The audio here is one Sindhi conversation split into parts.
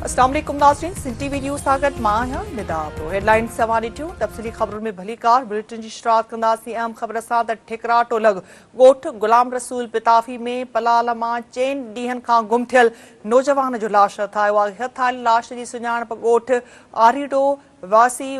اسلام عليڪم ناظرين سنڌ ٽي وي نيوز سان گڏ مان آهيان ندا ابڙو هيڊلائنز اوهان ڏٺيون تفصيلي خبرن ۾ ڀليڪار بليٽن جي شروعات ڪنداسين اهم خبر سان ته ٺڪراٽو لڳ ڳوٺ غلام رسول پتافي ۾ پلال مان چئن ڏينهن کان گم ٿيل نوجوان جو لاش هٿ آيو آهي هٿ آيل لاش جي سڃاڻپ ڳوٺ آريڙو واسي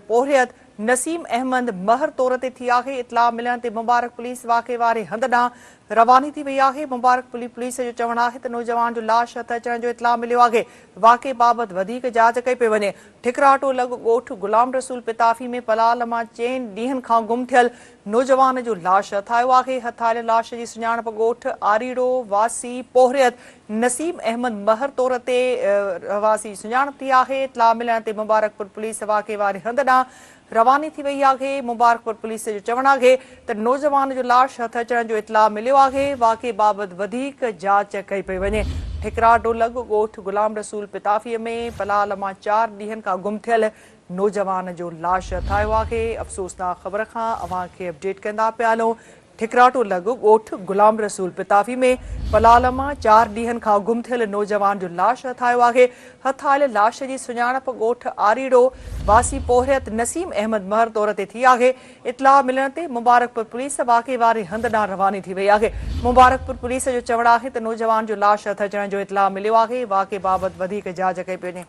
پورهيت نسيم احمد مهر طور تي ٿي آهي. اطلاع ملڻ تي مبارڪ پوليس واقعي واري هنڌ ڏانهن رواني ٿي وئي آهي. مبارڪ پلي پوليس جو چوڻ آهي ته نوجوان جو لاش هٿ اچڻ جو اطلاع مليو آهي، واقعي بابت وڌيڪ جاچ ڪئي پئي وڃي. ٺڪراٽو لڳ ڳوٺ غلام رسول پتافي ۾ پلال مان چئن ڏينهن کان گم ٿيل نوجوان جو لاش هٿ آيو آهي. هٿ آيل لاش جي سڃاڻپ ڳوٺ آريڙو واسي پورهيت نسيم احمد مهر طور تي رهواسي سڃاڻپ ٿي آهي. اطلاع ملڻ تي مبارڪپور پوليس واقعي واري هنڌ ڏانهن رواني ٿي وئي آهي. مبارڪپور پوليس جو چوڻ آهي ته نوجوان جو لاش هٿ اچڻ جو اطلاع مليو آهي، واقعي بابت وڌيڪ جاچ ڪئي پئي وڃي. ٺڪراٽو لڳ ڳوٺ غلام رسول پتافي ۾ پلال مان چار ڏينهن کان گم ٿيل نوجوان جو لاش هٿ آيو آهي. افسوسناڪ خبر کان اوهان کي اپڊيٽ ڪندا پيا هلون. ٺڪراٽو لڳ ڳوٺ غلام رسول پتافي ۾ پلال مان چار ڏينهن کان گم ٿيل نوجوان جو لاش هٿ آيو آهي. هٿ آيل لاش جي سڃاڻپ ڳوٺ آريڙو واسي پورهيت نسيم احمد مهر طور تي ٿي آهي. اطلاع ملڻ تي مبارڪپور پوليس واقعي واري هنڌ ڏانهن رواني ٿي وئي آهي. مبارڪپور پوليس جو چوڻ آهي ته نوجوان جو لاش هٿ اچڻ جو اطلاع مليو آهي، واقعي بابت وڌيڪ جاچ ڪئي پئي وڃي.